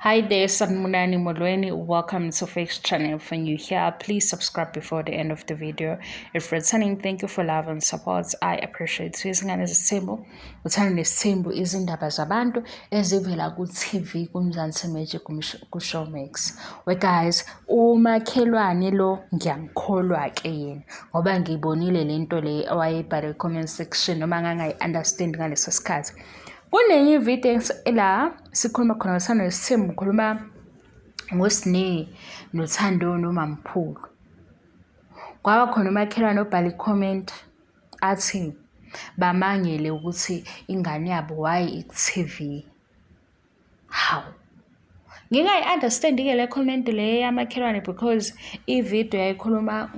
Hi there, Sanmunani Molweni. Welcome to Fix Channel. If you're new here, please subscribe before the end of the video. If returning, thank you for love and support. I appreciate you. Izingane zesithembu, uthando nesithembu, izindaba zabantu ezivela ku-TV kuMzansi Magic ku-Showmax. We guys, umakhelwane lo ngiyamkholwa ke yena ngoba ngiyibonile lento le owayebhale comment section noma ngangayi-understand ngaleso sikhathi. Kunenye ividiyo la sikhuluma khona ngoThando Nesithembu, ngikhuluma ngoSne noThando noMamkhulu. Kwaba khona umakhelwane obhala i-comment athi bamangele ukuthi ingane yabo why iku-T_V. Hawu! Ngingayi-understand-ke le comment le yamakhelwane because ividiyo yayikhuluma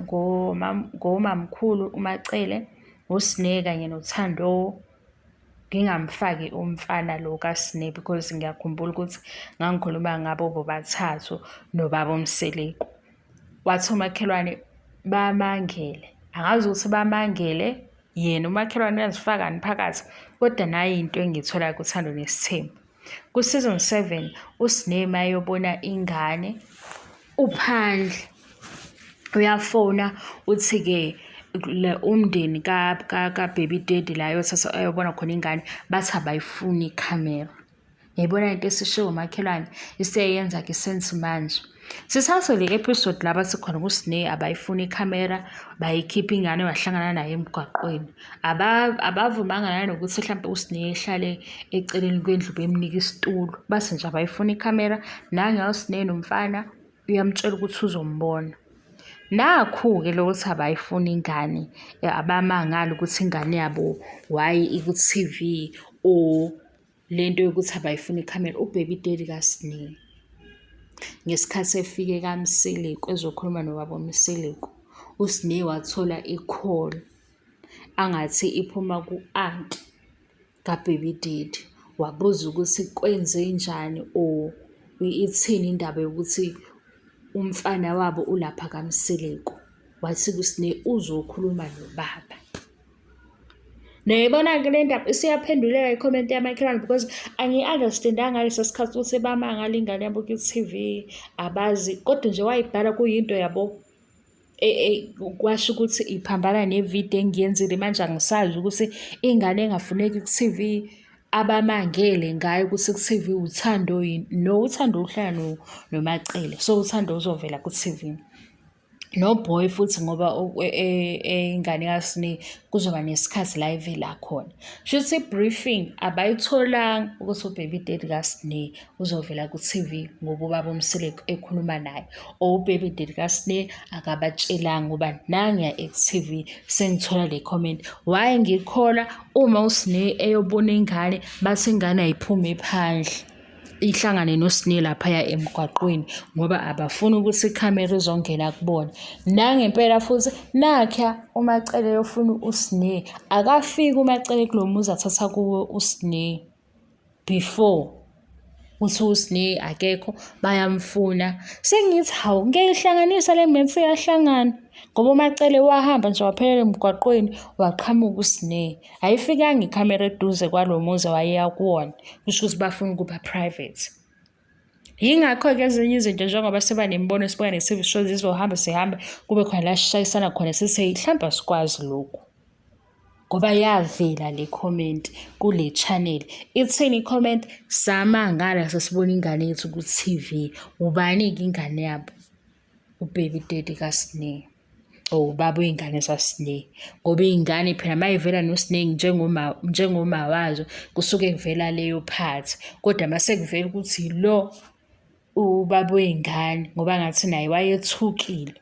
ngomamkhulu uMaCele, uSne kanye noThando. Ngingamfaki umfana lo kaSne because ngiyakhumbula ukuthi ngangikhuluma ngabo bobathathu nobaba uMseleku. Wathi umakhelwane bamangele, angazi ukuthi bamangele yena umakhelwane uyazifakani phakathi, kodwa nayi into engiyitholayo kuThando Nesithembu. Ku-season 7 uSne mayobona ingane uphandle uyafona uthi-ke le umndeni ka-baby daddy la ayothatha ayobona khona ingane bathi abayifuni ikhamera. Yayibona into esishiwo umakhelwane iseyenza-ke sense manje. Sisase le episode la bathi khona kuSne abayifuni ikhamera bayikhipha ingane wahlangana naye emgwaqweni. Abavumanga nanokuthi hlampe uSne ehlale eceleni kwendlu bemnika isitulo. Bathi nje abayifuni ikhamera nange uSne nomfana uyamtshela ukuthi uzombona. Nakhu-ke lokuthi abayifuni ingane, abamangali ukuthi ingane yabo why iku-T_V or le nto yokuthi abayifuni ikhamera, u-baby daddy kaSne. Ngesikhathi efike kaMseleku ezokhuluma nobaba uMseleku, uSne wathola i-call angathi iphuma ku-anti ka-baby daddy. Wabuza ukuthi kwenzenjani or ithini indaba yokuthi umfana wabo ulapha kaMseleku. Wathi kuSne uzokhuluma nobaba. Niyayibona-ke le ndaba isiyaphenduleka i-comment yamakhelwane because angiyi-understand-anga ngaleso sikhathi ukuthi bamangala ingane yabo ku-T_V abazi, kodwa nje wayibhala kuyinto yabo kwasho ukuthi iphambana nevidiyo engiyenzile manje angisazi ukuthi ingane engafuneki ku-T_V abamangele ngayo ukuthi ku-T_V uThando yini. No, uThando uhlala noMaCele, so uThando uzovela ku-T_V. No-boy futhi ngoba ingane kaSne kuzoba nesikhathi la ivela khona. Shuthi i-briefing abayitholanga ukuthi u-baby daddy kaSne uzovela ku-T_V ngoba ubaba uMseleku ekhuluma naye or u-baby daddy kaSne akabatshelanga ngoba nangiya eku-T_V sengithola le comment. Why ngikholwa uma uSne eyobona ingane bathi ingane ayiphume phandle ihlangane noSne laphaya emgwaqweni ngoba abafuni ukuthi ikhamera izongena kubona. Nangempela futhi nakha uMaCele eyofuna uSne, akafiki uMaCele kulo muzi athatha kuwo uSne before uthi uSne akekho bayamfuna. Sengithi hawu ngiyayihlanganisa le maths iyahlangana ngoba uMaCele wahamba nje waphelela emgwaqweni waqhamuka uSne. Ayifikanga ikhamera eduze kwalo muzi awayeya kuwona, kusho ukuthi bafuna ukuba private. Yingakho-ke ezinye izinto njengoba siba nemibono sibuka ne-TV show zizohamba sihambe kube khona la sishayisana khona sithi hlampe asikwazi lokhu. Ngoba yavela le comment kule channel. Ithini i-comment? Samangala sesibona ingane yethu ku-T_V. Ubani-ke ingane yabo? U-baby daddy kaSne. Or ubaba wey'ngane zaSne. Ngoba iy'ngane phela uma y'vela noSne njengoma njengoma wazo kusuke kuvela leyo part. Kodwa uma sekuvela ukuthi lo ubaba wey'ngane ngoba ngathi naye wayethukile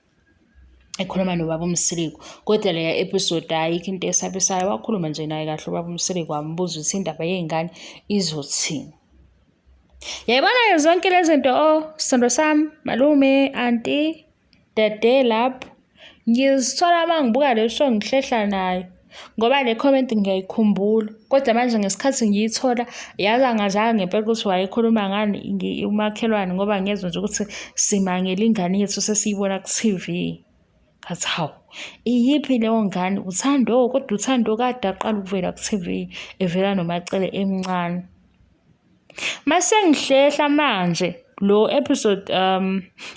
ekhuluma nobaba uMseleku. Kodwa leya episode ayikho into esabisayo, wakhuluma nje naye kahle ubaba uMseleku wambuza ukuthi indaba yey'ngane izothini. Yayibona-ke zonke lezi zinto, oh sithandwa sami, malume, anti, dade lapho. Ngizithola uma ngibuka le show ngihlehla nayo ngoba le comment ngiyayikhumbula kodwa manje ngesikhathi ngiyithola yazi angazange ngempela ukuthi wayekhuluma ngani umakhelwane ngoba ngezwa nje ukuthi simangele ingane yethu sesiyibona ku-T_V. Ngathi hawu, iyiphi leyo ngane? UThando, kodwa uThando kade aqala ukuvela ku-T_V evela noMaCele emncane. Mase ngihlehla manje. Lo episode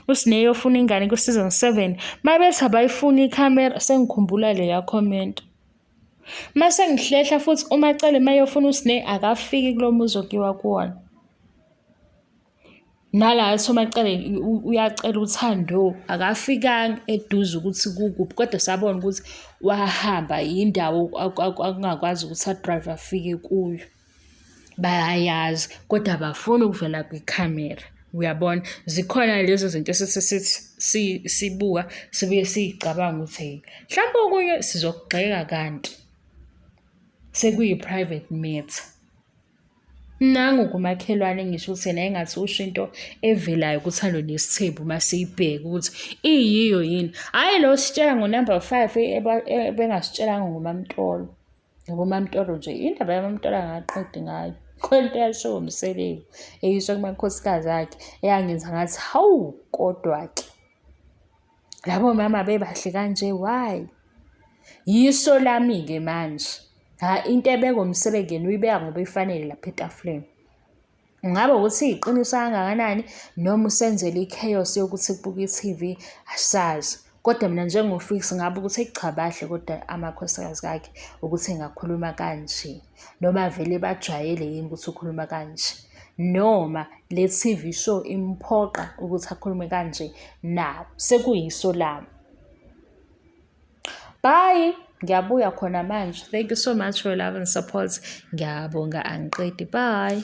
uSne ofuna ingane ku-season 7 mabethi abayifuni ikhamera sengikhumbula leya comment. Mase ngihlehla futhi uMaCele mayofuna uSne akafiki kulo muzi okuyiwa kuwona. Nala ethi uMaCele uyacela uthando akafikanga eduze ukuthi kukuphi kodwa sabona ukuthi wahamba yindawo akungakwazi ukuthi a-drive afike kuyo. Bayayazi kodwa abafuni ukuvela kwikhamera. Uyabona? Zikhona lezo zinto esithi sithi sibuka sibuye siy'cabange ukuthi mhlawumpe okunye sizokugxeka kanti sekuyi-private matter. Nangu kumakhelwane ngisho ukuthi yena engathi usho into evelayo kuThando Nesithembu uma siyibheka ukuthi iyiyo yini. Hhayi lo ositshela ngo-number 5 ebengasitshelanga ngoMaMtolo. Ngoba uMaMtolo nje indaba yaMaMtolo angaqedi ngayo. Khona into eyashiwo uMseleku eyiswa kumakhosikazi akhe eyangenza ngathi hawu kodwa-ke labo mama bebahle kanje why? Yiso lami-ke manje. Ha into ebekwa uMseleku yena uyibeka ngoba ifanele lapha etafuleni. Ngabe ukuthi iyiqiniso kangakanani noma usenzela i-chaos yokuthi kubuka i-TV asazi. Kodwa mina njengoFix ngabe ukuthi cha bahle kodwa amakhosikazi kakhe ukuthi engakhuluma kanje. Noma vele bajwayele yini ukuthi ukhuluma kanje. Noma le TV show imphoqa ukuthi akhulume kanje nabo. Sekuyiso lami. Bye. Ngiyabuya khona manje. Thank you so much for your love and support. Ngiyabonga angiqedi. Bye.